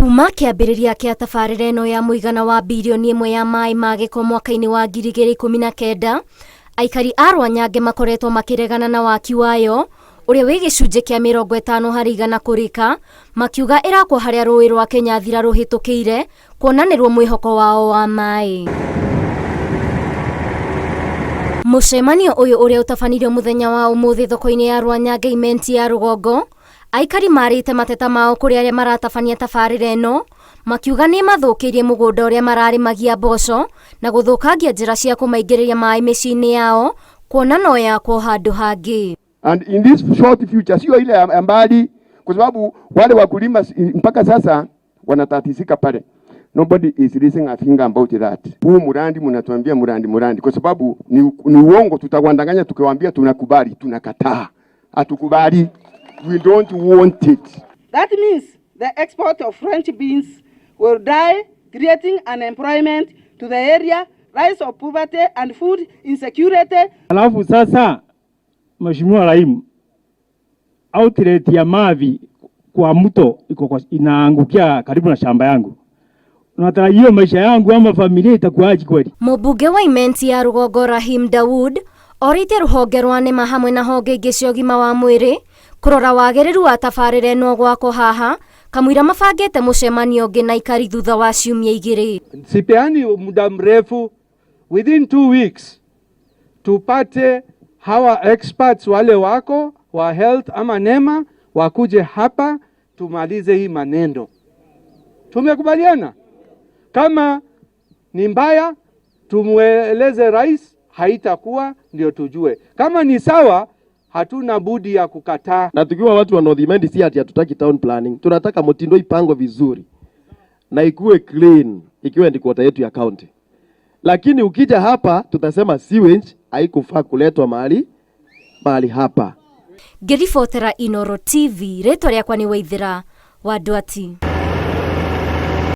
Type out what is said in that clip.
Kuma kĩambĩrĩria kĩa tabarĩra ĩno ya mũigana wa birioni ĩmwe ya maĩ ma gĩko mwaka-inĩ wa 2019, aikari a Rwanyange makoretwo makĩregana na waki wayo ũrĩa wĩ gĩcunjĩ kĩa 50% kũrĩka, makiuga ĩrakwo harĩa rũĩ rwa Kenyathira rũhĩtũkĩire kuona nĩruo mwĩhoko wao wa maĩ. Mũcemanio ũyũ ũrĩa ũtabanirio mũthenya wa ũmũthĩ thoko-inĩ ya Rwanyange Imenti ya Rũgongo, aikari marĩte mateta mao kũrĩ arĩa maratabania tabarĩra ĩno, makiuga nĩ ĩmathũkĩirie mũgũnda ũrĩa mararĩmagia mboco na gũthũkangia njĩra cia kũmaingĩrĩria maĩ mĩciĩ-inĩ yao kuona no yakwo handũ hangĩ. And in this short future, sio ile ya mbali, kwa sababu wale wakulima mpaka sasa wanatatizika pale. Nobody is raising a finger about that. Huu mradi mnatuambia mradi mradi, kwa sababu ni uongo. Tutawadanganya tukiwaambia tunakubali, tunakataa. Hatukubali. We don't want it. That means the export of French beans will die, creating unemployment to the area, rise of poverty and food insecurity. Alafu sasa Mheshimiwa Raimu, outlet ya mavi kwa mto iko kwa, inaangukia karibu na shamba yangu. Unatarajia maisha yangu ama familia itakuwaje kweli? Mũmbunge wa Imenti ya Rũgongo Rahim Dawood orĩtie rũhonge rwa NEMA hamwe na honge ingĩ cia ũgima wa mwĩrĩ kũrora wagĩrĩru wa tabarĩra ĩno gwakwo haha kamũira mabangĩte mũcemanio ũngĩ na aikari thutha wa ciumia igĩrĩ. Sipeani muda mrefu, within 2 weeks tupate hawa experts wale wako wa health ama NEMA wakuje hapa tumalize hii maneno. Tumekubaliana kama ni mbaya tumueleze rais, haitakuwa ndio tujue. Kama ni sawa, hatuna budi ya kukataa. Na tukiwa watu wa North Imenti, si ati hatutaki town planning, tunataka mtindo ipangwe vizuri na ikuwe clean, ikiwa ni quarter yetu ya county. Lakini ukija hapa tutasema sewage haikufaa kuletwa mahali hapa. Ngĩribotera Inooro TV, rĩtwa rĩakwa nĩ Waithĩra wa Ndwati.